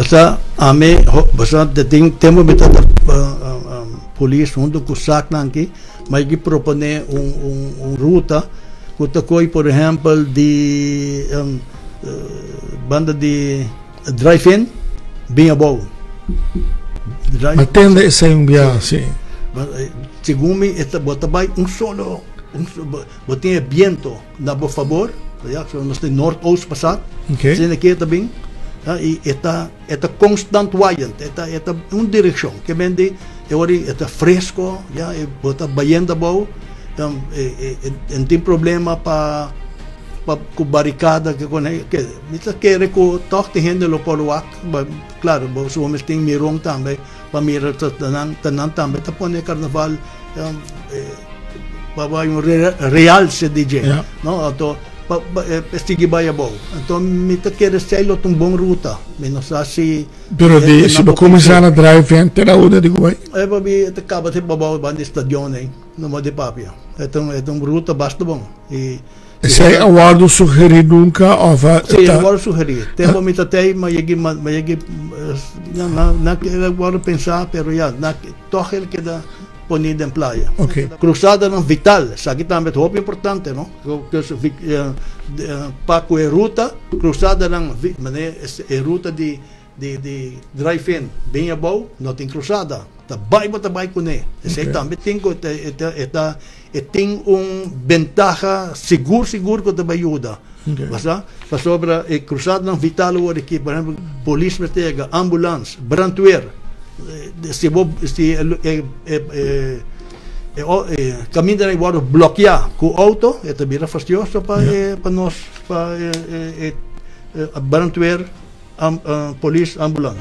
Basta ami basta den tempo mi tabata polis hunto ku saknan aki mi a propone un ruta ku ta koy por ehempel di banda di drive in bin abou. Ma tende esei un bia si. Segun mi bo ta bai un solo bo tin e biento na bo fabor, ya, so nos tin noordoost pasat, asina ke ta bin, ya, i e ta, e ta constant waaiend, e ta, e ta un direccion, ke men di e ora e ta fresco, ya, e bo ta bayendo abou, dan e, e, e no tin problema pa, pa ku baricada ke kone, ke, mi ta kere ku tog tin hende lo por wak, claro, bo su homes tin miron tambe pa mira ta nan, ta nan tambe ta pone carnaval, ya, e. Pa bai un realse di dje, no? Anto pa e sigui bai abou. Anto mi ta kere esei lo ta un bon ruta. Mi no sa si. Pero di si bo kuminsá na drive-in te na unda di ku bai? E pabi e ta kaba te pabou ban di stadion ei, no mo di papia. E ta un ruta basta bon. I. Esei a wòrdu sugerí nunka òf a ta? Sí, a wòrdu sugerí. Tempu mi ta tei, mi a yegi, mi a yegi, nan a wòrdu pensá, pero ya, tòg el keda poní den playa. Krusadanan vital, esaki tambe ta hopi importante, no? Pa ku e ruta, krusadanan, manera e ruta di di drive-in bin abou, no tin krusada. Ta bai bo ta bai kuné. Esei tambe tin ku e ta e tin un bentaha sigur sigur ku ta bai yuda. Basa? Pasobra e krusadanan vital awor aki, por ehempel, polis mester yega, ambulans, brandweer. Si bo si e e e kamindanan wòrdu blòkiá ku outo, e ta bira fastioso pa e pa nos pa e e brandweer. Polis, ambulans.